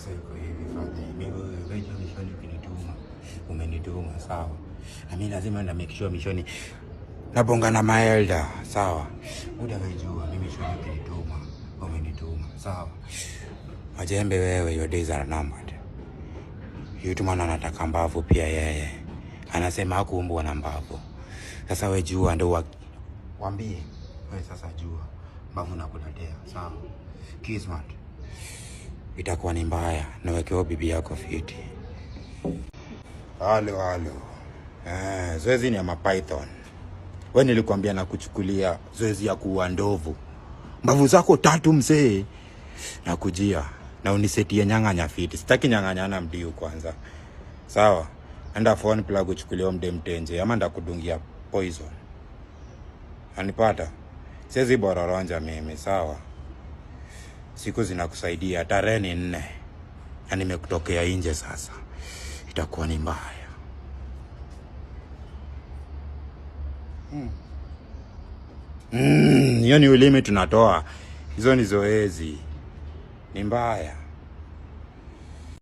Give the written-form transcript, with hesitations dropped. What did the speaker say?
Sasa iko hivi fadhi, mimi wewe mishoni ukinituma, umenituma sawa, na mimi lazima na make sure mishoni nabonga na maelda sawa. Muda wejua mimi mishoni ukinituma, umenituma sawa. Majembe wewe, your days are numbered. Yutumana anataka mbavu pia yeye anasema hakuumbwa na mbavu. Sasa we jua ndo wambie we sasa jua mbavu nakuletea sawa. Kismat itakuwa ni mbaya, nawekewa bibi yako fiti. Halo halo, zoezi ni ya mapython. We nilikwambia na kuchukulia zoezi ya kuua ndovu, mbavu zako tatu mzee, nakujia na unisetie nyang'anya fiti. Sitaki nyang'anyana mdiu kwanza, sawa? Enda phone plug uchukulie mde mtenje, ama ndakudungia poison. Anipata siwezi bororonja mimi, sawa? Siku zinakusaidia, tarehe ni 4 na nimekutokea nje sasa, itakuwa ni mbaya. Hiyo ni ulimi tunatoa, hizo ni zoezi, ni mbaya.